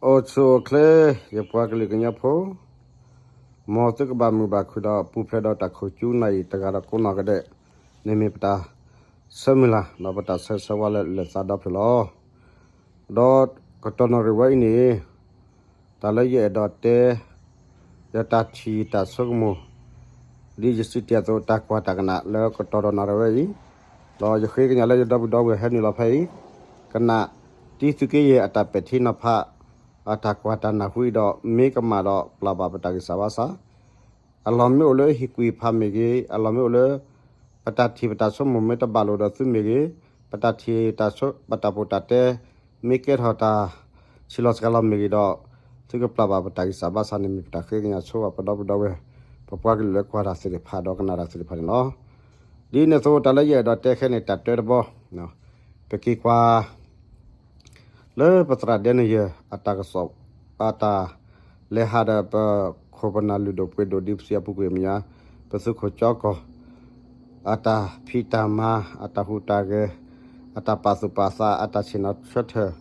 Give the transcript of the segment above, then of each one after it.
အိၣ်ဆူၣ်အိၣ်ချ့ ယပှၤကလုာ်ကညီဖိ, မ်သုကဘၣ်မုာ်ဘၣ်ခုၣ်ဒီး ပူၤဖျဲးဒီးတၢ်ခိၣ်ကၠူနၢ်အံၤ တဂၤဒီးကိးနီၢ်ဂၤဒဲး, န့ၣ်မ့ၢ်ပတၢ်ဆၢမုၢ်လၢ် ဒီးပတၢ်ဆၢဂ့ၤဆၢဝါလၢလၢာ်သးဒီဖျၢၣ်လီၤ. ဒီးကတီၢ်နီၣ်ရံၣ်ဝဲအံၤန့ၣ် တၢ်လၢယအဲၣ်ဒိးတဲ ယတၢ်ထံၣ်တၢ်ဆိကမိၣ် ဒ်ယစံးတ့ၢ်အသိး တၢ်ကွၢ်တၢ်ကနၣ်လၢကတီၢ်ဒီးနီၣ်ရံၣ်ဝဲအံၤ, ဒီးယဃ့ကညးလၢယဒီပုၢ်ဒီဝဲၢ်ဟဲနုာ်လီၤဖဲအံၤ, ကနၣ်တံသုးက့ယဲၢ်အတၢ်ပဲာ်ထံနီၤဖး အတၢ်ကွၢ်တၢ်နၢ်ဟူအံၤဒီး မ့ၢ်ကမၣ်ဒီးပျၢ်ဘၣ်ပတၢ်ဂံၢ်စၢ်ဘါစၢ် အလီၢ်မ့ၢ်အိၣ်လၢဟ့ၣ်ကူၣ်ဖးမ့ၢ်ဂ့ၤ, အလီၢ်မ့ၢ်အိၣ်လၢ ပတၢ်ထံၣ်ပတၢ်ဆိကမိၣ်မ့ၢ်တဘၣ်လိာ်ဒီးသုမ့ၢ်ဂ့ၤ, ပတၢ်ထံၣ်ပတၢ်ပိာ်တၢ်တဲ မ့ၢ်ကဲထီၣ်တၢ်ဆံးလီၤစှၤလီၤမ့ၢ်ဂ့ၤဒီး သုကပျၢ်ဘၣ်ပတၢ်ဂံၢ်စၢ်ဘါစၢ်န့ၣ် မ့ၢ်ပတၢ်ဃ့ကညးဆိဘၣ်ပဒီပုၢ်ဒီဝဲၢ် ပပှၤကလုာ်လၢကွၢ်တၢ်သ့ၣ်တဖၣ်ဒီးကနၣ်တၢ်သ့ၣ်တဖၣ်န့ၣ်လီၤ. ဒ်န့ၣ်အသိး တၢ်လၢယအဲၣ်ဒိးတဲခဲန့ၣ် တၢ်တၢတဘီ, ပက့ၤကွၢ် လၢပသရၣ်ဒဲနယဲၢ် အတၢ်ကစီၣ် အတၢ်လဲၤဟးဒီးပခိၣ်ပနၢ်လုၢ်ဒိၣ်ပှ့ၤဒိၣ်ဒ်ပစံးအပူၤကွံာ်အမဲာ်ညါ, ပသုးခိၣ်ကၠီကီၢ် အတၢ်ဖံးတၢ်မၤ အတၢ်ဟူးတၢ်ဂဲၤ အတၢ်ပာ်သူၣ်ပာ်သး အတၢ်ဆ့ၣ်နီၤဆၢထၢၣ်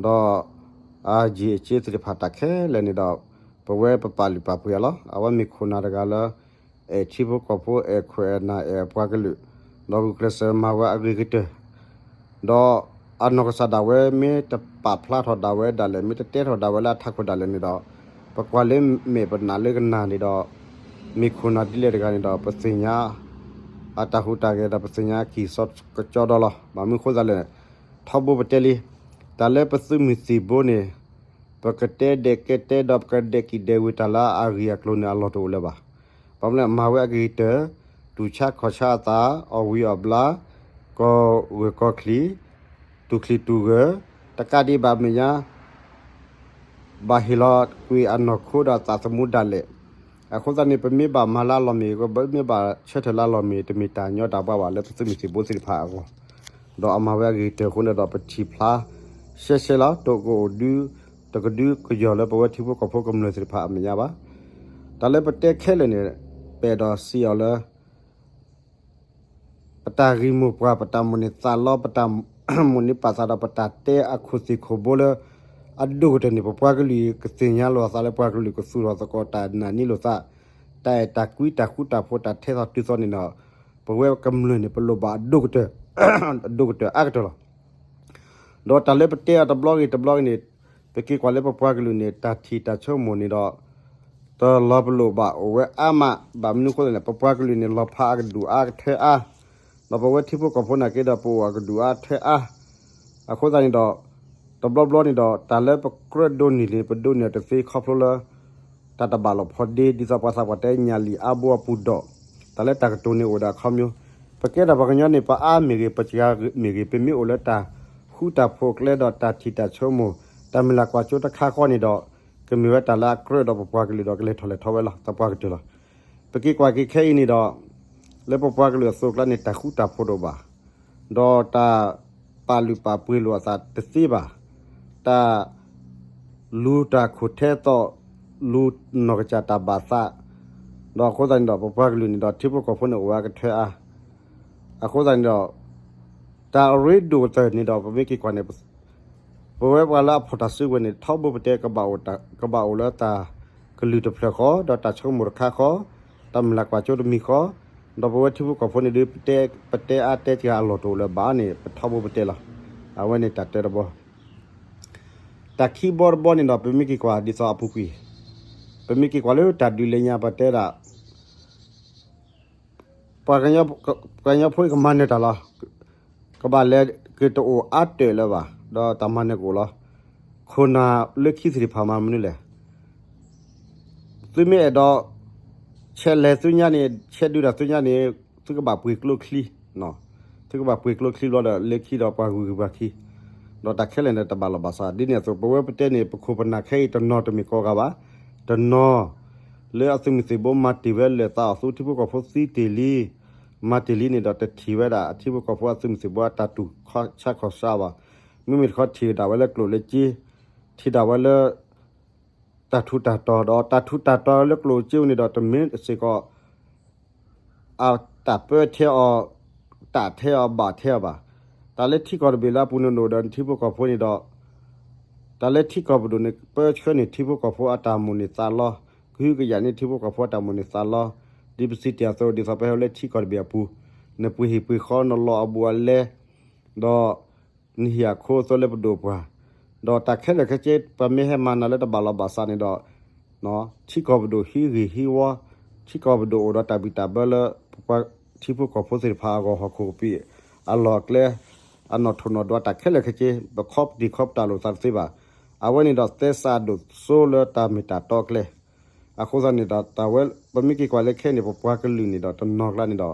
ဒီး အယံာ်အစ့သ့ၣ်တဖၣ်တၢ်ခဲလၢာ်န့ၣ်ဒီး ပဝဲပပာ်လုၢ်ပာ်ပှ့ၤအီၤလီၤ. အဝဲမ့ၢ်ခိၣ်နၢ်တဂၤလၢ အဲၣ်ထံဖိကီၢ်ဖိ အဲၣ်ခိၣ်အဲၣ်နၢ်အဲၣ်ပှၤကလုာ်, ဒီးဂုာ်ကျဲးစၢးမၤဝဲအဂ့ၤကတၢၢ် ဒီးအနီၢ်ကစၢ်ဒၣ်ဝဲမ့ၢ်တပာ်ဖျါထီၣ်ဒၣ်ဝဲဒၣ်လဲာ် မ့ၢ်တတဲထီၣ်ဒၣ်ဝဲလၢအထးခိၣ်ဒၣ်လဲာ်န့ၣ်ဒီး ပကွၢ်လၢမဲာ်ပနၢ်လၢကနၣ်န့ၣ်ဒီး မ့ၢ်ခိၣ်နၢ်ဒ်လဲၣ်တဂၤန့ၣ်ဒီး ပသ့ၣ်ညါ အတၢ်ဟူးတၢ်ဂဲၤဒီး ပသ့ၣ်ညါက့ၤစီကကၠီဒီလီၤ. ဘၣ်မနုၤအဃိသတးလဲၣ်, ထီဘိပတဲလံ, တၢ်လၢပသုးမုၢ်သံၣ်ဘိန့ၣ် ပကတဲဒဲးကဲတဲဒီး ပကဒဲးကံၣ်ဒဲးဝ့ၤတၢ်လၢအဂ့ၢ်အကျိၤန့ၣ် အလီၢ်တအိၣ်လၢၤဘၣ်. ဘၣ်မနုၤလဲၣ် မၤဝဲအဂ့ၤကတၢၢ်, တူၢ်ဆါခီၣ်ဆါအသး, အီၣ်ဝံၤအီၣ်ဘျါ, ကီၢ်ဂၢၢ်ကီၢ်ချံ, တူၢ်ချံတူၢ်ဂၢၢ်, တကးဒံးဘၣ်မဲာ်ညါ ဘၣ်ဟ့ၣ်လီၤကွံာ်အနီၢ်ခိဒီးအသးသမူဒၣ်လဲာ်. အဃိသတးန့ၣ် ပမ့ၢ်ဘၣ်မၤလၢအလီၢ်မ့ၢ်ဂ့ၤ, ပမ့ၢ်ဘၣ်ဆၢထၢၣ်လၢအလီၢ်မ့ၢ်ဂ့ၤ, တမ့ၢ်တၢ်ညီတၢ်ဘှါဘၣ်လၢပသုးမုၢ်သံၣ်ဘိသ့ၣ်တဖၣ်အဂီၢ်, ဒီးအမၤဝဲအဂ့ၤကတၢၢ်အဃိန့ၣ်ဒီး ပထံၣ်ဖျါရှဲရှဲလီၤ. တကအိၣ်ဒု တကဒုကယီၢ်လၢပဝဲထံဖိကီၢ်ဖိကမျၢၢ်သ့ၣ်တဖၣ်အမဲာ်ညါဘၣ်. တၢ်လၢပတဲခဲလၢာ်န့ၣ် ပအဲၣ်ဒိးစံးအီၤလၢ ပတၢ်ဂ့ၢ်မိၢ်ပှၢ် ပတၢ်မိၣ်န့ၢ်သးလီ ပတၢ်မိၣ်န့ၢ်ပာ်သးဒီး ပတၢ်တဲအခိၣ်သ့ၣ်ခိၣ်ဘိလၢ အဒိၣ်ကတၢၢ်န့ၣ် ပပှၤကလုာ်ကသ့ၣ်ညါလိာ်အသးလၢ ပှၤကလုာ်ကသူၣ်ထီၣ်သကိးတၢ်နာ်န့ၢ်လိာ်သး, တၢ်အဲၣ်တၢ်ကွံ တၢ်ဃူတၢ်ဖိး တၢ်ထဲသိးတုၤသိးန့ၣ်ဒီး ပဝဲကမျၢၢ်န့ၣ် ပလိၣ်ဘၣ်အဒိၣ်ကတၢၢ်, အဒိၣ်ကတၢၢ်အါကတၢၢ်လီၤ. ဒီးတၢ်လၢပတဲအီၤတဘျီဂ့ၤတဘျီဂ့ၤန့ၣ် ပက့ၤကွၢ်လၢပပှၤကလုာ်န့ၣ် တၢ်ထံၣ်တၢ်ဆိကမိၣ်န့ၣ်ဒီး တလီၤပလိာ်ဘၣ်အိၣ်ဝဲအါမး, ဘၣ်မနုၤအဃိသတးန့ၣ် ပပှၤကလုာ်န့ၣ် လီၤဖးအကဒူၣ်အါကထၢအါ, ဒီးပဝဲထံဖိကီၢ်ဖိနာ်က့ဒီး ပအိၣ်အကဒူၣ်အါကထၢအါ, အဃိသတးန့ၣ်ဒီး တဘျီဘျီန့ၣ်ဒီး တၢ်လၢပကြၢးဒိးန့ၢ်န့ၣ် ပဒိးန့ၢ်အီၤတသ့ ခီဖျိလၢ တၢ်တဘၣ်လိာ်ဖိးဒ့ ဒ်သိးပှၤသးပှၢ်တဲ ညၣ်လံၣ်အါဘိအပူၤဒီး တၢ်လၢတၢ်ကတိၤန့ၣ်အိၣ်ဒီးအခီပညီ, ပကဲထီၣ်ပှၤကညီန့ၣ် ပအါမ့ၢ်ဂ့ၤ ပစှၤမ့ၢ်ဂ့ၤ ပမ့ၢ်အိၣ်လၢတၢ်ဃူတၢ်ဖိးကျဲဒီး တၢ်ထံၣ်တၢ်ဆိကမိၣ် တၢ်မုၢ်လၢ်ကွၢ်စိတခါဃီန့ၣ်ဒီး ကမ့ၢ်ဝဲတၢ်လၢအကြၢးဒီးပပှၤကလုာ်ဒီး ကလဲၤထီၣ်လဲၤထီဝဲလီၤ သပှၢ်ကတၢၢ်လီၤ. ပက့ၤကွၢ်က့ၤခဲအံၤန့ၣ်ဒီး လၢပပှၤကလုာ်အသိးအကျါန့ၣ် တၢ်ဃူတၢ်ဖိးတအိၣ်ဘၣ်, ဒီးတၢ်ပာ်လုၢ်ပာ်ပှ့ၤလိာ်အသးတသ့ဘၣ်, တၢ်လူၤတၢ်ခိၣ်ထဲသိး လူၤနီၢ်ကစၢ်တၢ်ဘၣ်သး, ဒီးအဃိသတးန့ၣ်ဒီး ပပှၤကလုာ်န့ၣ်ဒီး ထံဖိကီၢ်ဖိန့ၣ်အိၣ်ဝဲအကထၢအါ, အဃိသတးန့ၣ်ဒီး တၢ်အရ့ဒိၣ်ကတၢၢ်န့ၣ်ဒီး ပမ့ၢ်က့ၤကွၢ်န့ၣ် ပဝဲပှၤလၢအဖီၣ်တၢ်စုကဝဲၤန့ၣ် ထီဘိပတဲ ကဘၣ်အိၣ်လၢတၢ်ကလုၢ်တဖျၢၣ်ဃီ ဒီးတၢ်ဆိကမိၣ်တခါဃီ, တၢ်မုၢ်လၢ်ကွၢ်စိတမံၤဃီ, ဒီးပဝဲထံဖိကီၢ်ဖိန့ၣ်ဒုး ပတဲ ပတဲအါတဲစှၤအလီၢ်တအိၣ်လၢၤဘၣ်န့ၣ် ပထီဘိပတဲလီၤ. အဝဲန့ၣ်တၢ်တဲတဘီ. တၢ်ခံဘီတဘီန့ၣ်ဒီး ပမ့ၢ်က့ၤကွၢ်ဒ်သိးအပူၤကွံာ်, ပမ့ၢ်က့ၤကွၢ်လၢတၢ်ဒုးလၢညါပတဲဒၣ် ပှၤကညီဖိအံၤကမၤနၢၤတၢ်လီၤ. ကဘၣ်လဲၤက့ၤတအိၣ်အါတၢၢ်လၢၤဘၣ်, ဒီးတၢ်မၤနၢၤကအိၣ်လီၤ. ခိၣ်နၢ်လၢခံသ့ၣ်တဖၣ်မၤမနုၤလဲၣ်. သုမ့ၢ်အဲၣ်ဒိး ဆဲးလဲၤသုညါန့ၣ် ဆဲးဒုးတၢ်သုညါန့ၣ် သုကဘၣ်ပှ့ၤကျိချံ, သုကဘၣ်ပှ့ၤကျိချံဘျီဒီး လၢခံဒီးပှၤဂုၤဂၤပှၤခံ, ဒီးတၢ်ခဲလၢာ်န့ၣ် တဘၣ်လိာ်ဘၣ်စး ဒ်န့ၣ်အသိး ပဝဲပတဲန့ၣ် ပခိၣ်ပနၢ်ခဲအံၤတနီၤတမ့ၢ်ကိးဂၤဘၣ်, တနီၤ လၢအသုးမုၢ်သံၣ်ဘိမၤတ့ၢ်ဝဲလၢာ်သးအီၤ သူထံဖိကီၢ်ဖိသံတ့ၢ်လံ, မၤတ့ၢ်လံန့ၣ်ဒီး တထံၣ်ဝဲဒၣ်အထံဖိကီၢ်ဖိအသုးမုၢ်သံၣ်ဘိအတၢ်တူၢ်ဆါခီၣ်ဆါဘၣ်. မ့မ့ၢ်တခီထံၣ်ဒၣ်ဝဲလၢကျိၣ်လၢစ့, ထံၣ်ဒၣ်ဝဲလၢ တၢ်ထူးတၢ်တီၤ ဒီးတၢ်ထူးတၢ်တီၤလၢကျိၣ်စ့န့ၣ်ဒီး တမ့ၢ်စ့ၢ်ကီး အတၢ်ပၢထဲအီၤ, တၢ်ထဲအီၤဘၣ်ထဲအီၤဘၣ်. တၢ်လၢထံကီၢ်တဘ့ၣ်လၢအပူၤန့ၣ်အိၣ်ဒီး ထံဖိကီၢ်ဖိန့ၣ်ဒီး တၢ်လၢထံကီၢ်ပဒိၣ်န့ၣ် ပၢဆှၢန့ၢ်ထံဖိကီၢ်ဖိအတၢ်မိၣ်န့ၢ်သးလီ, ကဟုကယာ်န့ၢ်ထံဖိကီၢ်ဖိအတၢ်မိၣ်န့ၢ်သးလီ, ဒ်ပစံးတ့ၢ်အသိး ဒ်သိးပဟဲအိၣ်လၢထံကီၢ်တဘ့ၣ်အပူၤ, နပှ့ၤဟံၣ်ပှ့ၤဃီ နလီၢ်အဘူးအလဲ, ဒီး နဟံၣ်အခိအသွဲလၢပဒိၣ်ပှၢ်, ဒီးတၢ်ခဲလၢာ်ခဲဆ့ ပမ့ၢ်ဟဲမၤနၤလၢတဘၣ်လီၢ်ဘၣ်စးန့ၣ်ဒီး ထံကီၢ်ပဒိၣ်ဟံးဂ့ၢ်ဟံးဝီ, ထံကီၢ်ပဒိၣ်အိၣ်ဒီးတၢ်ဘံၣ်တၢ်ဘၢလၢ ပပှၤထံဖိကီၢ်ဖိသ့ၣ်တဖၣ်အဂီၢ် ဟီၣ်ခိၣ်ကပံာ်အလီၢ်အကျဲ, အနီၣ်ထိၣ်နီၣ်ဒွးတၢ်ခဲလၢာ်ခဲဆ့ ပခီပတံၢ်ခီပတာ်လိာ်သးတသ့ဘၣ်. အဝဲန့ၣ်ဒီးသဲစးဒိၣ်စိလၢတၢ်မ့ၢ်တၢ်တီအကျဲ, အဃိသတးန့ၣ်ဒီး တၢ်ဝဲ ပမ့ၢ်က့ၤကွၢ်လၢခဲအံၤန့ၣ် ပပှၤကလုာ်န့ၣ်ဒီးတနီၤကျါန့ၣ်ဒီး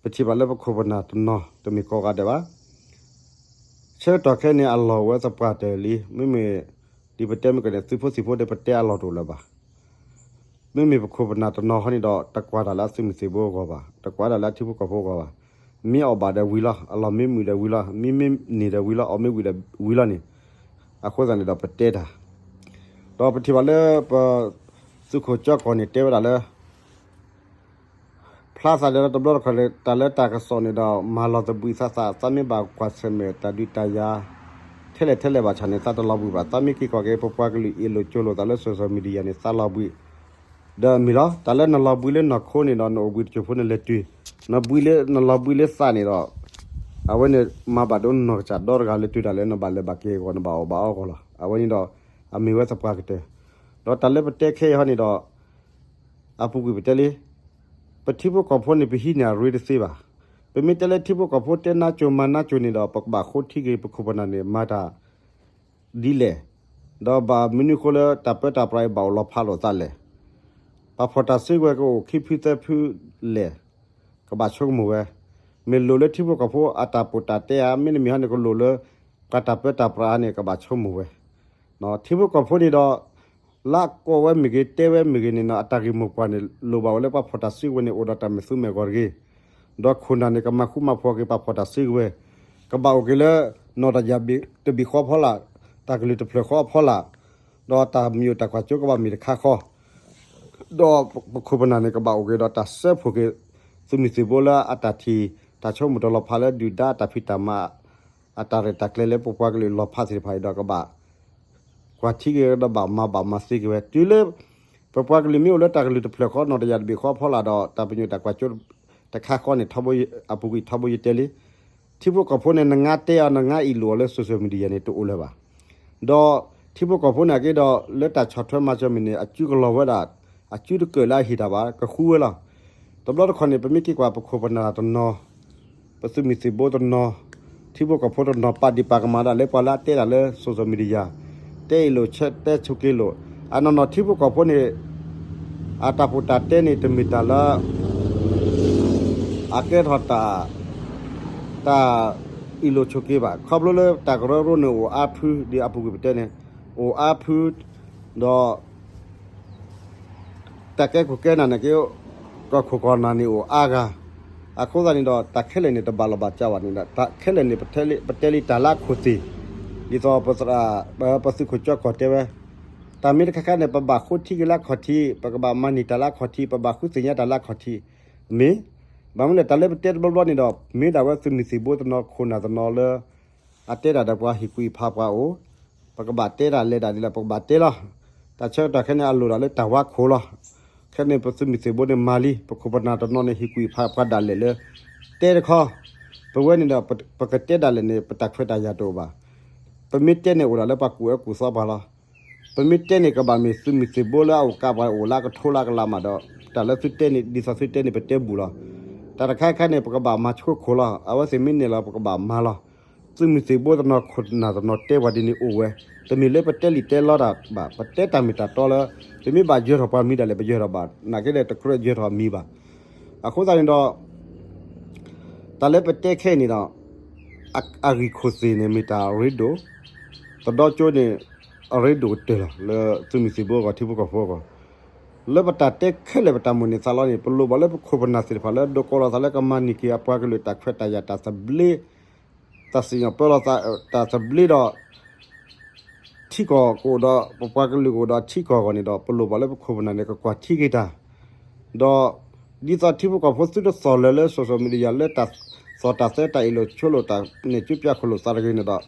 ပထံၣ်ဘၣ်လၢပခိၣ်ပနၢ်တနီၤ တမ့ၢ်ကိးဂၤဒဲးဘၣ်. ဆၢကတီၢ်ခဲအံၤန့ၣ် အလီၢ်ဝဲသပှၢ်တၢၢ်လံ, မ့မ့ၢ် ဒ်ပတဲမ့ၢ်ကန့ၣ် သုးဖိသံၣ်ဖိဒီးပတဲအလီၢ်တအိၣ်လၢၤဘၣ်. မ့မ့ၢ်ပခိၣ်ပနၢ်တနီၤဃီန့ၣ်ဒီး တကွၢ်တၢ်လၢအသုးမုၢ်သံၣ်ဘိအဂီၢ်ဘၣ်, တကွၢ်တၢ်လၢအထံဖိကီၢ်ဖိအဂီၢ်ဘၣ်. မ့ၢ်အီၣ်ဘၣ်ဒီးဝံၤလီၤ, အလီၢ်မ့ၢ်မုာ်ဒီးဝံၤလီၤ, မ့ၢ်မ့ၢ်န့ၢ်ဒီးဝံၤလီၤ, အီၣ်မ့ၢ်ဝံၤဒီးဝံၤလီၤန့ၣ်, အဃိသတးန့ၣ်ဒီးပတဲတၢ်, ဒီးပထံၣ်ဘၣ်လၢပ သုးခိၣ်ကၠီကီၢ်န့ၣ် တဲဝဲဒၣ်လၢ ဖျါသးဒီးတဘျီတခီၣ်န့ၣ် တၢ်လၢတၢ်ကစီၣ်န့ၣ်ဒီး မၤလီၤသဘှံးသးသး, သးမ့ၢ်ဘၣ်ကွၢ်ဆၢၣ်မဲာ်တၢ်ဒုးတၢ်ယၤ ထဲလဲၣ်ထဲလဲၣ်ဘၣ်ဆၣ်န့ၣ် သးတလီၤဘှံးဘၣ်. သးမ့ၢ်က့ၤကွၢ်က့ၤ ပပှၤကလုာ်အ့ၣ်လိာ်ကၠိလိာ်သးလၢ social media န့ၣ် သးလီၤဘှံး ဒီးမ့ၢ်လီၤ တၢ်လၢနလီၤဘှံးလၢနီၢ်ခိန့ၣ်ဒီး နအိၣ်ဘှံးတစိၢ်ဖိနလဲၤတုၤ, နဘှံးလၢ နလီၤဘှံးလၢသးန့ၣ်ဒီး အဝဲန့ၣ်မၤဘၣ်ဒိနီၢ်ကစၢ်ဒီတဂၤလၢတုၤတၢ်လၢနဘၣ်လဲၤဘၣ်က့ၤအဂီၢ် နဘၣ်အီၣ်ဘၣ်အီအဂီၢ်လီၤ. အဝဲန့ၣ်ဒီး အမ့ၢ်ဝဲသပှၢ်ကတၢၢ်, ဒီးတၢ်လၢပတဲခဲအံၤဟီန့ၣ်ဒီး အပူၤကွံာ်ပတဲလံ, ပထံဖိကီၢ်ဖိန့ၣ် ပဟံးန့ၢ်အရ့တသ့ဘၣ်. ပမ့ၢ်တဲလၢထံဖိကီၢ်ဖိတဲနါစိၤမၤနါစိၤန့ၣ်ဒီး ပကဘၣ်ဃိထံက့ၤ ပခိၣ်ပနၢ်န့ၣ် မၤတၢ်ဒ်လဲၣ်, ဒီးဘၣ်မနုၤဃိလၢတၢ်ပၢတၢ်ပြးအံၤဘၣ်အိၣ်လီၤဖးလိာ်သးလဲၣ်. ပှၤဖီၣ်တၢ်စုကဝဲၤကအိၣ်ခံဖုသၢဖုလဲၣ်, ကဘၣ်ဆိကမိၣ်ဝဲ, မ့ၢ်လိၣ်လၢထံဖိကီၢ်ဖိအတၢ်ပီးတၢ်တဲဧါ, မ့တမ့ၢ်ဟီန့ၣ် ကလိၣ်လၢ ပှၤတၢ်ပၢတၢ်ပြးန့ၣ် ကဘၣ်ဆိကမိၣ်ဝဲ. ထံဖိကီၢ်ဖိန့ၣ်ဒီး လၢကိးဝဲမ့ၢ်ဂ့ၤ တဲဝဲမ့ၢ်ဂ့ၤန့ၣ် အတၢ်ဂ့ၢ်မိၢ်ပှၢ်န့ၣ် လိၣ်ဘၣ်ဝဲလၢပှၤဖီၣ်တၢ်စုကဝဲၤန့ၣ် အိၣ်ဒီးတၢ်မဲာ်သူမဲာ်ဂီၤတဂ့ၤ, ဒီးခိၣ်နၢ်န့ၣ် ကမၤဃူမၤဖိးက့ၤပှၤဖီၣ်တၢ်စုကဝဲၤ, ကဘၣ်အိၣ်က့ၤလၢ နီၢ်တယၢ်တဘ့ၣ်ဃီအဖီလာ်, တၢ်ကလုၢ်တဖျၢၣ်ဃီအဖီလာ်, ဒီးတၢ်မ့ၢ်အိၣ်တၢ်ကွၢ်စိကဘၣ်မ့ၢ်တခါဃီ ဒီးပခိၣ်ပနၢ်န့ၣ် ကဘၣ်အိၣ်က့ၤဒီးတၢ်စၢဖှိၣ်က့ၤ သုးမုၢ်သံၣ်ဘိလၢအတၢ်ထံၣ် တၢ်ဆိကမိၣ်တလီၤဖးလၢဒုၣ်ဒါအတၢ်ဖံးတၢ်မၤ အတၢ်ရဲၣ်တၢ်ကျဲၤလၢပပှၤကလုာ်လီၤဖးသ့ၣ်တဖၣ်အံၤဒီး ကဘၣ်ကွၢ်ထံက့ၤဒီးဘၣ်မၤဘၣ်မၤသ့က့ၤဝဲ တုၤလၢ ပပှၤကလုာ်မ့ၢ်အိၣ်လၢတၢ်ကလုၢ်တဖျၢၣ်ဃီ နီၢ်တယၢ်တဘ့ၣ်ဃီအဖီလာ်ဒီး တၢ်ပညိၣ်တၢ်ကွၢ်စိ တခါဃီန့ၣ် ထီဘိယတဲလံ ထံဖိကီၢ်ဖိန့ၣ် နငါတဲအီၤ နငါအ့ၣ်လိာ်အီၤလၢ social media န့ၣ် တအိၣ်လၢၤဘၣ်. ဒီးထံဖိကီၢ်ဖိန့ၣ်က့ဒီး လၢတၢ်ဆီၣ်ထွဲမၤစၢၤမ့ၢ်န့ၣ် အစုကလီၤဝဲဒၣ် အစုတကၢၢ်လၢအဟ့ၣ်တၢ်ဘၣ် ကဃူဝဲလီၤ. တဘျီတခီၣ်န့ၣ် ပမ့ၢ်က့ၤကွၢ်ပခိၣ်ပနၢ်တနီၤ ပသုးမုၢ်သံၣ်ဘိတနီၤ ထံဖိကီၢ်ဖိတနီၤ ပာ်ဒံးပာ်ကမၣ်ဒၣ်လၢပှၤလၢအတဲဒၣ်လၢ social media တဲအ့ၣ်လိာ်ဆဲတဲဆိးက့လိာ် အနီၢ်နီၢ်ထံဖိကီၢ်ဖိန့ၣ် အတၢ်ပီးတၢ်တဲန့ၣ် တမ့ၢ်တၢ်လၢ အကဲထီၣ်တၢ် တၢ်အ့ၣ်လိာ်ဆိးက့ဘၣ် ခီဖျိလၢတၢ်ကရၢကရိန့ၣ်အိၣ်အါဖု ဒ်အပူၤကွံာ်ပတဲန့ၣ် အိၣ်အါဖု ဒီး တၢ်ကဲခိၣ်ကဲနၢ်န့ၣ်က့ ကီၢ်ခိၣ်ကီၢ်နၢ်န့ၣ်အိၣ်အါဂၤ အဃိသတးန့ၣ်ဒီး တၢ်ခဲလၢာ်န့ၣ် တဘၣ်လီၢ်ဘၣ်စးဘၣ်န့ၣ်ဒီး တၢ်ခဲလၢာ်န့ၣ် ပတဲလံတၢ်လၢအခိၣ်သ့ၣ် ဒ်သိး ပသုးခိၣ်ကၠီကီၢ်တဲဝဲ တၢ်မ့ၢ်တခါခါန့ၣ် ပဘၣ်ဃိထံက့ၤလၢအခီၣ်ထံး ပကဘၣ်မၤန့ၢ်တၢ်လၢအခီၣ်ထံး ပဘၣ်ဃုသ့ၣ်ညါတၢ်လၢအခီၣ်ထံး မ့ၢ် ဘၣ်မနုၤလဲၣ် တၢ်လၢပတဲတဘျီဘျီန့ၣ်ဒီး မ့ၢ်ဒၣ်ဝဲသုးမုၢ်သံၣ်ဘိတနီၤခိၣ်နၢ်တနီၤလၢ အတဲဒၣ်ဒီးပှၤဟ့ၣ်ကူၣ်ဖးပှၤအိၣ် ပကဘၣ်တဲတၢ်လဲၤဒၣ်ဒ်လဲၣ် ပကဘၣ်တဲလီၤ. တၢ်ဆၢကတီၢ်ခဲအံၤန့ၣ် အလိၣ်ဒၣ်လၢတၢ်ဝါခိၣ်လီၤ. ခဲအံၤန့ၣ် ပသုးမုၢ်သံၣ်ဘိန့ၣ်မၤလံ ပခိၣ်ပနၢ်တနီၤန့ၣ် ဟ့ၣ်ကူၣ်ဖးပှၤဒၣ်လဲာ်လၢ တဲတခီ ပဝဲန့ၣ်ဒီး ပကတဲဒၣ်လဲာ်န့ၣ် ပတၢ်ခွဲးတၢ်ယာ်တအိၣ်ဘၣ်. ပမ့ၢ်တဲန့ၣ် အိၣ်ဒၣ်လၢပှၤကူၣ်အၢကူၣ်သီပှၤလီၤ. ပမ့ၢ်တဲန့ၣ် ကဘၣ်မ့ၢ်သုးမုၢ်သံၣ်ဘိလၢအအိၣ်ကးပှၤအိၣ်လၢကထိလၢကလးမးဒီး တၢ်လၢသုတဲန့ၣ် ဒ်သိးသုတဲန့ၣ် ပတဲဘူးလီၤ. တၢ်တခါခါန့ၣ် ပကဘၣ်မၤဆိခိၣ်လီၤ. အဝဲသ့ၣ်မ့ၢ်နဲၣ်လီၤ ပကဘၣ်မၤလီၤ. သုးမုၢ်သံၣ်ဘိတနီၤခိၣ်နၢ်တနီၤတဲပှၤဒ်န့ၣ်အိၣ်ဝဲ, တမ့ၢ်လၢပတဲလံာ်တဲလီတၢ်ဘၣ်, ပတဲတၢ်မ့ၢ်တၢ်တီလၢ ပမ့ၢ်ဘၣ်ယၢၤထီၣ်ပှၤမံၤဒၣ်လဲာ် ပယၢၤထီၣ်ဘၣ်, နာ်က့ဒီးတကြၢးယၢၤထီၣ်မံၤဘၣ်. အဃိသတးန့ၣ်ဒီး တၢ်လၢပတဲခဲအံၤန့ၣ်ဒီး အဂံၢ်ခိၣ်သ့ၣ်န့ၣ် မ့ၢ်တၢ်ရ့ဒိၣ်, သဒီကၠိန့ၣ် အရ့ဒိၣ်ကတၢၢ်လီၤ လၢသုးမုၢ်သံၣ်ဘိအဂီၢ် ထံဖိကီၢ်ဖိအဂီၢ်, လၢပတၢ်တဲခဲလၢာ်ပတၢ်မိၣ်န့ၢ်သးလီန့ၣ် ပလိၣ်ဘၣ်လၢပခိၣ်ပနၢ်သ့ၣ်တဖၣ်လၢ ဒိးကိးလီၤသးလၢကမၤန့ၢ်က့ၤအပှၤကလုာ်တၢ်ခွဲးတၢ်ယာ်တၢ်သဘျ့ တၢ်စံၣ်ညီၣ်ပၢလီၤသး တၢ်သဘျ့ဒီး ထံကီၢ်ကအိၣ်ဒီး ပပှၤကလုာ်ကအိၣ်ဒီးထံကီၢ်အဂီၢ်န့ၣ်ဒီး ပလိၣ်ဘၣ်လၢပခိၣ်ပနၢ်န့ၣ် ကကွၢ်ထံက့ၤတၢ်, ဒီး ဒ်သိးထံဖိကီၢ်ဖိသုတသီၣ်လၢၤလၢ social media လၢတၢ်သီၣ်တၢ်သဲတၢ်အ့ၣ်လိာ်ဆိလိာ်တၢ်န့ၣ် ကၠိပၠးခိၣ်လိာ်သးတဂ့ၤန့ၣ်ဒီး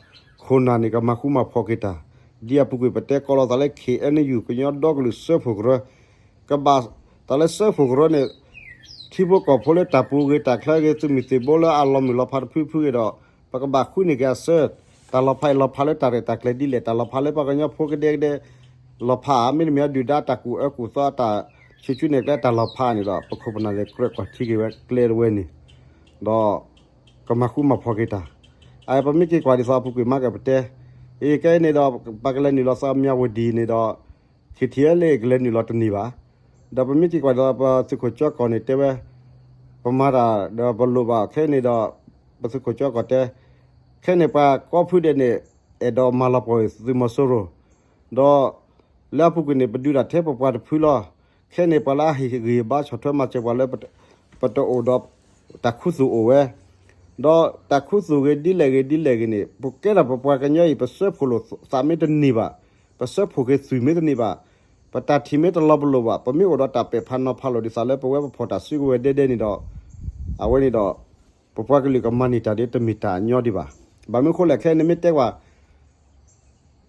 ခိၣ်နၢ်န့ၣ် ကမၤဃူမၤဖိးက့ၤတၢ်, ဒ်အပူၤကွံာ်ပတဲကိးလီၤသးလၢ ခ့ၣ်အဲၣ်ယူၣ် ကညီဒီကလုာ်စၢဖှိၣ်ကရၢ, ကဘၣ်သးလၢစၢဖှိၣ်ကရၢန့ၣ် ထံဖိကီၢ်ဖိလၢတၢ်ပူၤဂ့ၤတၢ်ချၢဂ့ၤ သုးမုၢ်သံၣ်ဘိလၢအလီၤမုၢ်လီၤဖးတဖုဖုဂ့ၤဒီး ပကဘၣ်ဃုန့ၢ်က့ၤအဆၢ, တၢ်လီၤဖးအံၤလီၤဖးလၢတၢ်ရဲၣ်တၢ်ကျဲၤဒ်လဲၣ်, တၢ်လီၤဖးလၢပှၤကညီဖိကဒဲကဒဲ လီၤဖးဧါ, မ့တမ့ၢ်အဒုၣ်ဒါတၢ်ကူၣ်အၢကူၣ်သီ အတၢ်ဆူၣ်ဆူၣ်န့ၣ်ကျဲတၢ်လီၤဖးန့ၣ်ဒီး ပခိၣ်ပနၢ်လဲၤကြၢးကွၢ်ထံက့ၤဝဲကျဲတဝဲန့ၣ် ဒီး ကမၤဃူမၤဖိးက့ၤတၢ်, အပမ့ၢ်က့ၤကွၢ်ဒ်သိးအပူၤကွံာ်မၤကပတဲ, အကဲအံၤန့ၣ်ဒီး ပကလဲၤနုာ်လီၤသးမၠးဝတံၤန့ၣ်ဒီး ခ့ၣ်ထံးအဲလ့ၣ်ကလဲၤနုာ်လီၤတန့ၢ်ဘၣ်, ဒီးပမ့ၢ်က့ၤကွၢ်ဒ်သိးပသုးခိၣ်ကၠီကီၢ်န့ၣ်တဲဝဲ ပမၤတၢ်ဒီးပလိၣ်ဘၣ်ခဲအံၤန့ၣ်ဒီး ပသုးခိၣ်ကၠီကီၢ်တဲ ခဲန့ၣ်ပှၤကိးဖုဒဲးန့ၣ် အဲၣ်ဒိးမၤလီၤပှီၢ်သုးမီၤစိရိၤ, ဒီး လၢအပူၤကွံာ်န့ၣ် ပဒုးတၢ်ထဲပပှၤတဖုလီၤ. ခဲန့ၣ်ပှၤလၢအဟ့ၣ်ဂံၢ်ဘါဆီၣ်ထွဲမၤစၢၤပှၤလၢ ပတအိၣ်ဒီး တၢ်ခူသူၣ်အိၣ်ဝဲ, ဒီးတၢ်ခူသူၣ်ဂ့ၤဒ်လဲၣ်ဂ့ၤဒ်လဲၣ်ဂ့ၤန့ၣ် ပကဲထီၣ်ပပှၤကညီအံၤ ပစၢဖှိၣ်လိာ်သးမ့ၢ်တန့ၢ်ဘၣ်, ပစၢဖှိၣ်က့ၤသွံၣ်မ့ၢ်တန့ၢ်ဘၣ်, ပတၢ်ထံၣ်မ့ၢ်တလီၤပလိာ်ဘၣ်, ပမ့ၢ်အိၣ်ဒီးတၢ်ပဲာ်ဖးနီၤဖးလိာ်ဒ်သိးလၢပဝဲပဖီၣ်တၢ်စုကဝဲၤဒဲဒဲန့ၣ်ဒီး အဝဲန့ၣ်ဒီး ပပှၤကလုာ်ကမၤန့ၢ်တၢ်ဒ်တမ့ၢ်တၢ်ညီဒံးဘၣ်. ဘၣ်မနုၤဃိလဲၣ် ခဲအံၤနမ့ၢ်တဲကွၢ်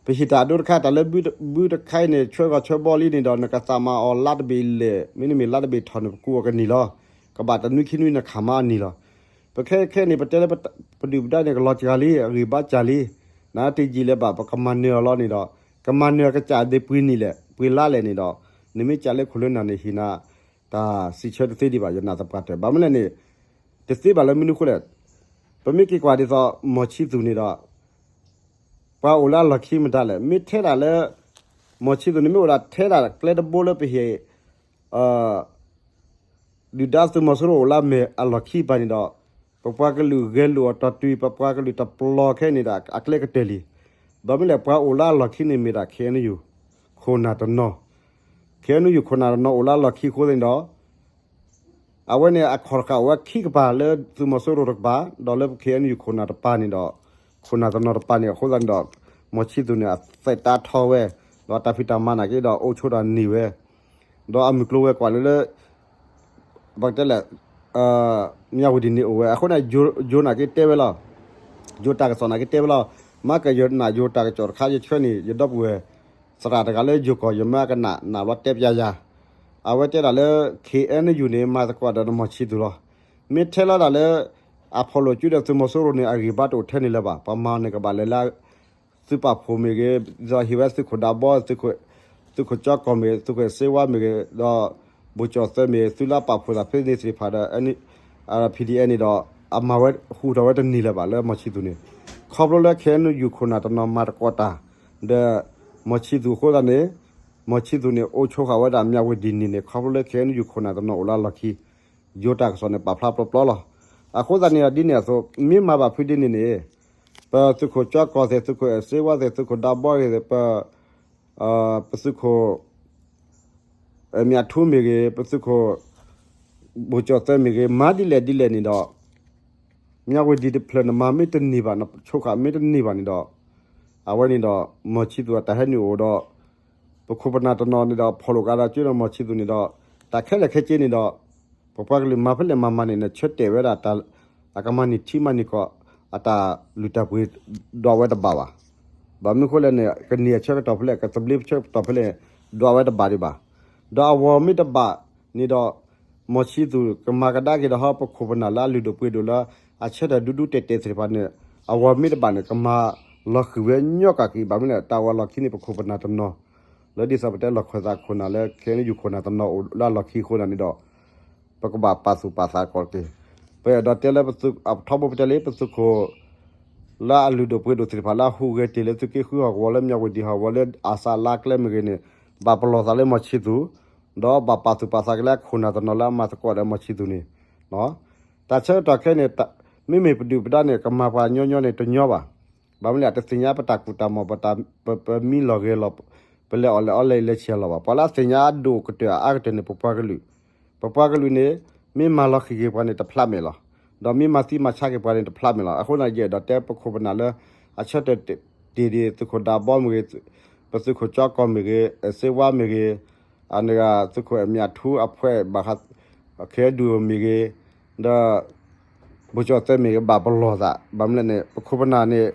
ပဟ့ၣ်တၢ်အဒိတခါ တၢ်လၢဘုတခါအံၤန့ၣ် ဆှၢဂီၤဆှၢဘီလံန့ၣ်ဒီး နကသးမၤအီၤလါတဘ့ၣ်လဲၣ် မ့တမ့ၢ်လါတဘ့ၣ်ထီၣ်န့ၣ် ပကူအီၤကန့ၢ်လီၤ. ကဘၣ်တနွံခံနွံနခးမၤအီၤန့ၢ်လီၤ. ပခဲခဲန့ၣ် ပတဲလၢပဒုၣ်ပဒါန့ၣ် ကလီၤစှၤလံ အဂံၢ်ဘါစှၤလံ, နတယံာ်လၢၤဘၣ် ပကမၤနၢၤအီၤလီၤန့ၣ်ဒီး ကမၤနၢၤအကစၢ်ဒ်ပှဲၤနံၣ်လဲၣ် ပှဲၤလါလဲၣ်န့ၣ်ဒီး နမ့ၢ်ကးလၢခိၣ်လၢနၢ်န့ၣ် ဟ့ၣ်နၤ တၢ်စံးဆၢတသ့ဒံးဘၣ် ယနာ်သပှၢ်တၢၢ်. ဘၣ်မနုၤလဲၣ်န့ၣ် တသ့ဘၣ်လၢမနုၤဃိလဲၣ် ပမ့ၢ်က့ၤကွၢ်ဒ်သိး မီၤဆံသူၣ်န့ၣ်ဒီး ပှၤအိၣ်လၢအလီၢ်ခံမတၤလဲၣ် မ့ၢ်ထဲဒၣ်လၢ မီၤဆံသူၣ်န့ၣ် မ့ၢ်အိၣ်ဒၣ်ထဲဒၣ်ကျဲတဘိလၢပဟ့ၣ် ဒုၣ်ဒါသုးမီၤစိရိၤအိၣ်လၢအမဲာ်အလီၢ်ခံပၤန့ၣ်ဒီး ပပှၤကလုာ်ဂဲၤလိာ်အီၤတီၢ်တုၤ ပပှၤကလုာ်တပျီၤခဲအံၤန့ၣ်ဒီး အကျဲကတၢၢ်လံ. ဘၣ်မနုၤလဲၣ် ပှၤအိၣ်လၢအလီၢ်ခံန့ၣ်မ့ၢ်ဒၣ် ခ့ၣ်အဲၣ်ယူၣ် ခိၣ်နၢ်တနီၤ, ခ့ၣ်အဲၣ်ယူၣ်ခိၣ်နၢ်တနီၤအိၣ်လၢအလီၢ်ခံအဃိသတးန့ၣ်ဒီး အဝဲန့ၣ် အခီၣ်တဃာ်အိၣ်ဝဲခံကပၤ လၢသုးမီၤစိရိၤတကပၤ ဒီးလၢ ခ့ၣ်အဲၣ်ယူၣ်ခိၣ်နၢ်တပၤန့ၣ်ဒီး ခိၣ်နၢ်တနီၤတပၤန့ၣ် အဃိသတးန့ၣ်ဒီး မီၤဆံသူၣ်န့ၣ် အသဲးတၢ်ထီဝဲ ဒီးတၢ်ဖံးတၢ်မၤနာ်က့ဒီး အိၣ်ဆိးတၢ်န့ၢ်ဝဲ ဒီးအမုၢ်ကျိၤဝဲၤကွာ်လၢလၢ ပကတဲလဲၣ် မၠးဝတံၤန့ၣ်အိၣ်ဝဲ အဃိန့ၣ် ယိၤနာ်က့တဲဝဲလီၤ. ယိၤတၢ်ကစီၣ်နာ်က့တဲဝဲလီၤ. မ့ၢ်ကယိၤနာ်ယိၤတၢ်ကစီၣ်တခါ ယဆှၢန့ၢ် ယဒီပုၢ်ဝဲၢ် သရၣ်တဂၤလၢယိၤကီၢ် ယမၢကနၣ် နၣ်ဘျီတဲပျးယၤ အဝဲတဲဒၣ်လၢ ခ့ၣ်အဲၣ်ယူၣ်န့ၣ် မၤသကိးဒီးမီၤဆံသူၣ်လီၤ. မ့ၢ်ထဲလီၤဒၣ်လၢ အဖီၣ်လိာ်စုဒီးသုးမီၤစိရိၤန့ၣ် အဂံၢ်ဘါတအိၣ်ထဲန့ၣ်လၢၤဘၣ်. ပှၤမၤန့ၣ်ကဘၣ်လဲၤလၢ သုးပာ်ဖှိၣ်မ့ၢ်ဂ့ၤ, ဒီးဟ့ၣ်ဝဲသုးခိၣ်ဒးဘီ, သုးခိၣ်ကၠီကီၢ်မ့ၢ်ဂ့ၤ, သုးခိၣ်စ့ဝါမ့ၢ်ဂ့ၤ, ဒီး ဘိၣ်ကၠီၣ်သၢမ့ၢ်ဂ့ၤ, သုးလၢအပာ်ဖှိၣ်သးဖဲန့ၣ်သ့ၣ်တဖၣ်ဒီး ပီၣ်အ့ၣ်အ့ၣ်န့ၣ်ဒီး အမၤဝဲဟူးထီၣ်ဝဲတန့ၢ်လၢၤဘၣ်လၢမီၤဆံသူၣ်န့ၣ်, ခီဖျိလၢ ခ့ၣ်အဲၣ်ယူၣ်ခိၣ်နၢ်တနီၤမၤသကိးတၢ် ဒီး မီၤဆံသူၣ်အဃိသတးန့ၣ်, မီၤဆံသူၣ်န့ၣ် အိၣ်ဆိးဃာ်ဝဲဒၣ်မၠးဝတံၤန့ၣ်န့ၣ် ခီဖျိလၢ ခ့ၣ်အဲၣ်ယူၣ်ခိၣ်နၢ်တနီၤအိၣ်လၢအလီၢ်ခံ ယိၤတၢ်ကစီၣ်န့ၣ် ပာ်ဖျါပျီပျီလီၤ. အဃိသတးန့ၣ်ဒီး ဒ်န့ၣ်အသိး မ့ၢ်မၤဘၣ်ဖုဒ်န့ၣ်န့ၣ် ပသုးခိၣ်ကၠီကီၢ်သ့ၣ်, သုးခိၣ်စ့ဝါသ့ၣ်, သုးခိၣ်ဒးဘီသ့ၣ်, ပ ပသုးခိၣ် မၠးထူမ့ၢ်ဂ့ၤ, ပသုးခိၣ် ဘိၣ်ကၠီၣ်သၢမ့ၢ်ဂ့ၤ, မၤဒ်လဲၣ်ဒ်လဲၣ်န့ၣ်ဒီး မၠးဝတံၤတဖျၢၣ်န့ၣ် မၤမ့ၢ်တန့ၢ်ဘၣ်, နဆိးဃာ်မ့ၢ်တန့ၢ်ဘၣ်န့ၣ်ဒီး အဝဲန့ၣ်ဒီး မီၤဆံသူၣ်အတၢ်ဟဲနုာ်အိၣ်ဒီး ပခိၣ်ပနၢ်တနီၤန့ၣ်ဒီး ဖီၣ်လိာ်ကဒီးက့ဒီးမီၤဆံသူၣ်န့ၣ်ဒီး တၢ်ခဲလၢာ်ခဲဆ့န့ၣ်ဒီး ပပှၤကလုာ်မၤဖဲလဲၣ်မၤမၤန့ၣ် နဆၢတဲာ်ဝဲဒၣ်တၢ် အကမၤန့ၢ်ထံမၤန့ၢ်ကီၢ် အတၢ်လုၢ်တၢ်ပှ့ၤဒွးဝဲတဘၣ်ဘၣ်. ဘၣ်မနုၤဃိလဲၣ်န့ၣ် ကန့ၢ်အဆၢကတီၢ်ဖဲလဲၣ် ကသဘျ့ဆၢကတီၢ်ဖဲလဲၣ် ဒွးဝဲတဘၣ်ဒံးဘၣ်. ဒီးအဝဲမ့ၢ်တဘၣ်န့ၣ်ဒီး မီၤဆံသူၣ်ကမၤကဒါက့ၤဒီးဟီ ပခိၣ်ပနၢ်လၢအလုၢ်ဒိၣ်ပှ့ၤဒိၣ်လၢ အဆၢထၢၣ်ဒူဒူတဲာ်တဲာ်သ့ၣ်တဖၣ်န့ၣ် အဝဲမ့ၢ်တဘၣ်န့ၣ် ကမၤလီၤဃံၤဝဲညီကၢ်က့ၤ ဘၣ်မနုၤလဲၣ် တၢ်အိၣ်အလီၢ်ခံန့ၣ် ပခိၣ်ပနၢ်တနီၤ လၢဒ်သိးပတဲလီၢ်ခၢၣ်သးခိၣ်နၢ်လၢ ခ့ၣ်အဲၣ်ယူၣ်ခိၣ်နၢ်တနီၤအိၣ်လၢအလီၢ်ခံအဃိသတးန့ၣ်ဒီး ပကဘၣ်ပာ်သူၣ်ပာ်သးကီးတက့ၢ်. ပအဲၣ်ဒိးတဲလၢပသုး ထီဘိပတဲလံ ပသုးခိၣ် လၢအလုၢ်ဒိၣ်ပှ့ၤဒိၣ်သ့ၣ်တဖၣ်လၢအဟူးဂဲၤတ့ၢ်လၢသုးက့ဃုဟီၣ်ကဝီၤလၢမၠးဝတံၤဟီၣ်ကဝီၤလၢအစးလါကျဲမ့ၢ်ဂ့ၤန့ၣ် ဘၣ်ပလီၢ်သးလၢမီၤဆံသူၣ် ဒီးဘၣ်ပာ်သူၣ်ပာ်သးက့ၤလၢအခိၣ်နၢ်တနီၤလၢအမၤသကိးဒီးမီၤဆံသူၣ်န့ၣ် တၢ်ဆၢကတီၢ်ခဲအံၤန့ၣ် မ့မ့ၢ်ပဒုၣ်ပဒါန့ၣ် ကမၤပှၤညီညီန့ၣ်တညီဘၣ်. ဘၣ်မနုၤလဲၣ် တသ့ၣ်ညါပတၢ်ကူၣ်တၢ်မီၢ် ပတၢ် ပမံလီၢ်ဂဲၤလီၢ် ပလဲၤအီၣ်လဲၤအီလဲၤလဲၤဆံးလီၤဘၣ်. ပှၤလၢအသ့ၣ်ညါအဒိၣ်ကတၢၢ်အအါကတၢၢ်န့ၣ် ပပှၤကလုာ် ပပှၤကလုာ်န့ၣ် မ့ၢ်မၤလီၤဃံၤက့ၤပှၤန့ၣ်တဖျးမဲာ်လီၤ. ဒီးမ့ၢ်မၤသံမၤဆါက့ၤပှၤန့ၣ်တဖျးမဲာ်လီၤ. အဃိသတးယအဲၣ်ဒိးတဲပခိၣ်ပနၢ်လၢ အဆၢထၢၣ်တ့ၢ်ဒံး သုးခိၣ်ဒးဘီမ့ၢ်ဂ့ၤ, ပသုးခိၣ်ကၠီကီၢ်မ့ၢ်ဂ့ၤ, စ့ဝါမ့ၢ်ဂ့ၤ, အန့ၣ်ဂ့ၤ သုးခိၣ်အမၠးထူအဖှဲးဘၣ်ဃး ခဲဒူမ့ၢ်ဂ့ၤ, ဒီး ဘိၣ်ကၠီၣ်သၢမ့ၢ်ဂ့ၤ ဘၣ်ပလီၢ်သး ဘၣ်မနုၤလဲၣ်န့ၣ် ပခိၣ်ပနၢ်န့ၣ်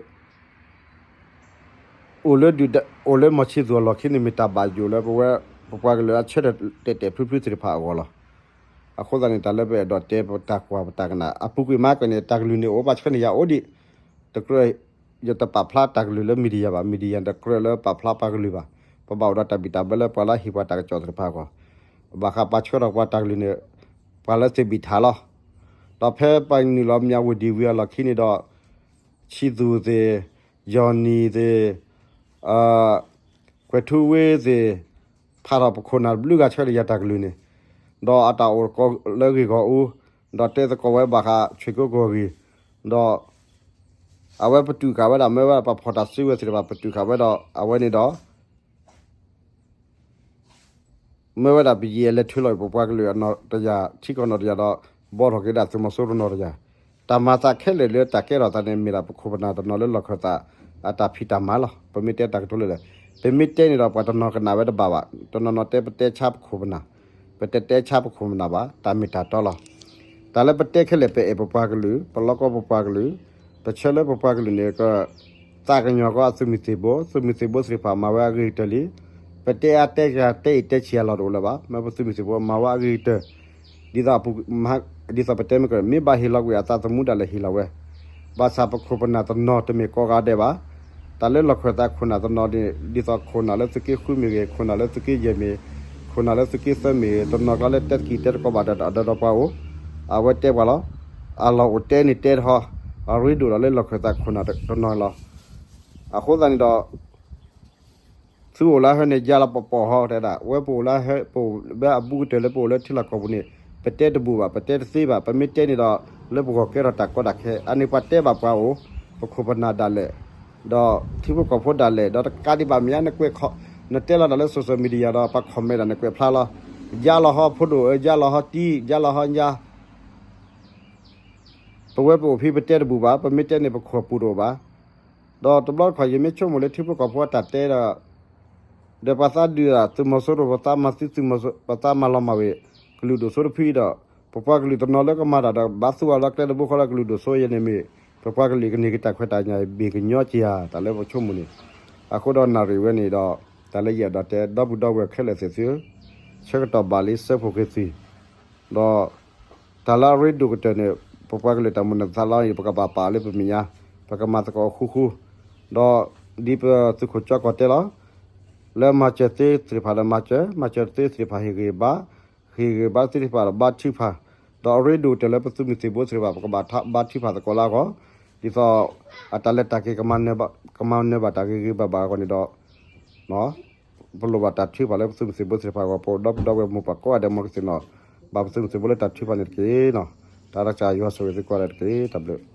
အိၣ်လၢဒုၣ်ဒါ အိၣ်လၢမီၤဆံသူၣ်အလီၢ်ခံန့ၣ် မ့ၢ်တၢ်ဘၣ်ယိၣ်လၢပဝဲ ပပှၤကလုာ်အဆၢထၢၣ်တဲာ်တဲာ်ဖျုးဖျုးသ့ၣ်တဖၣ်အဂီၢ်လီၤ. အဃိသတးန့ၣ် တၢ်လၢပအဲၣ်ဒိးတဲပတၢ်ကွၢ်ပတၢ်ကနၣ် အပူၤကွံာ်မးကီးန့ၣ် တၢ်ကလုၢ်န့ၣ်အိၣ်ဘၣ်ဆၢန့ၣ်ယၤအိၣ်ဒံး, တကြၢး ယတပာ်ဖျါတၢ်ကလုၢ်လၢ media ဘၣ်, media တကြၢးလၢပာ်ဖျါပှၤကလုၢ်ဘၣ်, ပဘၣ်အိၣ်ဒီးတၢ်ဘံၣ်တၢ်ဘၢလၢပှၤလၢအဟ့ၣ်ပှၤတၢ်ကစီၣ်သ့ၣ်တဖၣ်အဂီၢ်, ဘၣ်ဃးပှၤဆှၢထီၣ်ပှၤတၢ်ကလုၢ်န့ၣ် ပှၤလၢသ့ၣ်ဘံၣ်ထၣ်လီၤ. ဒီးဖဲပှၤနုာ်လီၤမၠးဝ့ၢ်ဒံဝံၤအလီၢ်ခံန့ၣ်ဒီး ဆံသူၣ်သ့ၣ်, ယီၢ်နံၣ်သ့ၣ်, ကွဲးထူဝ့သ့ၣ်, ဖးထီၣ်ပခိၣ်နၢ်တဘျုးဂၤဆှၢဒီးယၤတၢ်ကလုၢ်န့ၣ်, ဒီးအတၢ်အိၣ်သကိးလၢဂ့ၢ်ဂီၢ်အူ, ဒီးတဲသကိးဝဲဘၣ်ဃးဆွ့ၣ်ကိကိၢ်ဂ့ၢ်, ဒီး အဝဲပတုာ်ဃာ်ဝဲဒၣ် မၢဝဲဒၣ်ပှၤဖီၣ်တၢ်စုဝဲသ့ၣ်တဖၣ် ပတုာ်ဃာ်ဝဲဒီး အဝဲန့ၣ်ဒီး မၢဝဲဒၣ်ပယံာ်အလဲၤထုးလီၤအံၤ ပပှၤကလုာ်အနီၢ်တယၢ် ထံကီၢ်နီၢ်တယၢ်ဒီး ဘှီထီၣ်က့ၤဒၣ်သုးမီၤစိရိၤနီၢ်တယၢ်, တၢ်မၤသးခဲလၢာ်လၢတၢ်ကဲထီၣ်သးန့ၣ် မ့ၢ်ဒၣ်ပခိၣ်ပနၢ်တနီၤလၢလီၢ်ခၢၣ်သး အတၢ်ဖံးတၢ်မၤလီၤ. ပမ့ၢ်တဲတၢ်ကတိၤလၢလၢ်, ပမ့ၢ်တဲန့ၣ်ဒီး ပှၤတနီၤကနၣ်ဝဲတဘၣ်ဘၣ်, တနီၤနီၤတဲပတဲဆါပခိၣ်ပနၢ်, ပတတဲဆါပခိၣ်ပနၢ်ဘၣ်, တၢ်မ့ၢ်တၢ်တီလီၤ. တၢ်လၢပတဲခဲလၢာ် ပအဲၣ်ပပှၤကလုာ်, ပလီၢ်ကီၢ်ပပှၤကလုာ်, ပဆၢလၢပပှၤကလုာ်န့ၣ် က သးကညီၤကီးအသုးမုၢ်သံၣ်ဘိ, သုးမုၢ်သံၣ်ဘိသ့ၣ်တဖၣ်မၤဝဲအဂ့ၤကတၢၢ်လံ. ပတဲအါတဲကယၤ တဲအံၤတဲဆံးအလီၢ်တအိၣ်လၢၤဘၣ်. မ့ၢ်ပသုးမုၢ်သံၣ်ဘိမၤဝဲအဂ့ၤကတၢၢ်, ဒ်သိး ဒ်သိးပတဲမ့ၢ်က မ့ၢ်ဘၣ်ဟ့ၣ်လီၤကွံာ်အသးသမူဒၣ်လဲာ်ဟ့ၣ်လီၤဝဲ, ဘၣ်ဆၣ်ပခိၣ်ပနၢ်တနီၤတမ့ၢ်ကိးဂၤဒဲးဘၣ်. တၢ်လၢလီၢ်ခၢၣ်သးခိၣ်နၢ်တနီၤန့ၣ် ဒ်သိးခိၣ်နၢ်လၢသုးက့ဃုမ့ၢ်ဂ့ၤ, ခိၣ်နၢ်လၢသုးက့ယဲၢ်မ့ၢ်, ခိၣ်နၢ်လၢသုးက့သၢမ့ၢ်ဂ့ၤ, တနီၤကျါလၢတဲတကံၢ်တဲတကိးဘၣ်ဒီး အဒီဒီပှၤအိၣ်, အဝဲတဲပှၤလီၤ. အလီၢ်အိၣ်တဲန့ၣ်တဲတဟီ, အရ့ဒိၣ်ဒီးလၢလီၢ်ခၢၣ်သးခိၣ်နၢ်တနီၤလီၤ. အဃိသတးန့ၣ်ဒီး သုအိၣ်လၢဟဲန့ၣ် ယါလီၤပပီၢ်ဟီတဲဒၣ်, ဝဲပအိၣ်လၢဟဲ ပအိၣ်ဘၣ်အဘူးကတၢၢ်လၢပအိၣ်လၢထံလီၢ်ကီၢ်ပူၤန့ၣ် ပတဲတဘူးဘၣ်, ပတဲတသ့ဘၣ်, ပမ့ၢ်တဲန့ၣ်ဒီး လၢပဂီၢ်ကဲထီၣ်တၢ်ကီတၢ်ခဲ, အန့ၣ်ပှၤတဲဘၣ်ပှၤအိၣ်, ပခိၣ်ပနၢ်ဒၣ်လဲာ်, ဒီးထံဖိကီၢ်ဖိဒၣ်လဲာ်, ဒီးတကးဒံးဘၣ်မ့ၢ်ညါ နကွဲးခီ, နတဲလီၤတၢ်လၢ social media ဒီး ပှၤ comment ဒၣ် နကွဲးဖျါလီၤ, ယါလီၤဟီဖိဒိၣ်ဧၢ, ယါလီၤဟီတံၢ်, ယါလီၤဟီညါ ပဝဲပအိၣ်ဖဲပတဲတဘူးဘၣ်, ပမ့ၢ်တဲန့ၣ် ပခိၣ်ပူၤတအိၣ်ဘၣ်. ဒီးတဘျီတခီၣ် ယမ့ၢ်ဆိကမိၣ်လၢထံဖိကီၢ်ဖိအတၢ်တဲဒီး ဒီးပှၤသးဒုးသုးမီၤစိရိၤ, ပှၤသးမၤသံသုးမီၤစိရိၤ, ပှၤသးမၤလီၤမၢ်ဝဲ ကလုာ်ဒိၣ်စိတဖုအံၤဒီး ပပှၤကလုာ်တနီၤလၢကမၤတၢ်ဒီး ဘၣ်သူအီၤလၢကျဲတဘိဃီလၢကလုာ်ဒိၣ်စိယဲန့ၣ်မ့ၢ် ပပှၤကလုာ်ကန့ၢ်က့ၤတၢ်ခွဲးတၢ်ယာ် ဘၣ်ကညီက့ၤဧါ တၢ်လၢပဆိကမိၣ်န့ၣ်. အဃိဒီးနၣ်ရံၣ်ဝဲန့ၣ်ဒီး တၢ်လၢယအဲၣ်ဒိးတဲ ဒီပုၢ်ဒီဝဲၢ်ခဲလၢာ်သ့ၣ်သုဧၢ, ဆၢကတီၢ်ဘၣ်လံ စၢဖှိၣ်က့ၤသု, ဒီး တၢ်လၢအရ့ဒိၣ်ကတၢၢ်န့ၣ် ပပှၤကလုာ်တၢ်မုၢ်လၢ်သးလီအံၤ ပကဘၣ်ပာ်လၢပမဲာ်ညါ, ပကမၤသကိးဃူဃူ, ဒီးဒ်ပသုးခိၣ်ကၠီကီၢ်တဲလီၤ, လၢမၤစၢၤသ့သ့ၣ်တဖၣ်ဒီးမၤစၢၤ, မၤစၢၤသ့သ့ၣ်တဖၣ်ဟ့ၣ်ဂ့ၤဘါ, ဟ့ၣ်ဂ့ၤဘါသ့သ့ၣ်တဖၣ်ဒီးဘါထုကဖၣ်, ဒီးအရ့ဒိၣ်ကတၢၢ်လၢပသုးမုၢ်သံၣ်ဘိသ့ၣ်တဖၣ် ပကဘၣ်ဘါထုကဖၣ်သကိးလၢအဂီၢ်, ဒ်သိး အတၢ်လဲၤတၢ်က့ၤ ကမၤနၢၤဘၣ်တၢ်ဂ့ၤဂ့ၤဘၣ်ဘၣ်အဂီၢ်န့ၣ်ဒီး ပလိၣ်ဘၣ်တၢ်ထုကဖၣ်လၢပသုးမုၢ်သံၣ်ဘိသ့ၣ်တဖၣ်အဂီၢ်, ပဒီပုၢ်ဒီဝဲၢ်မိၢ်ပၢ်ကိးဂၤဒဲး မ်ကသ့ၣ်နီၣ်ဘၣ်ပသုးမုၢ်သံၣ်ဘိလၢတၢ်ထုကဖၣ်န့ၣ်တက့ၢ်. တၢ်ဒီးကစၢ်ယွၤဆိၣ်ဂ့ၤသုကိးဂၤဒဲးတက့ၢ်. တၢ်ဘျုး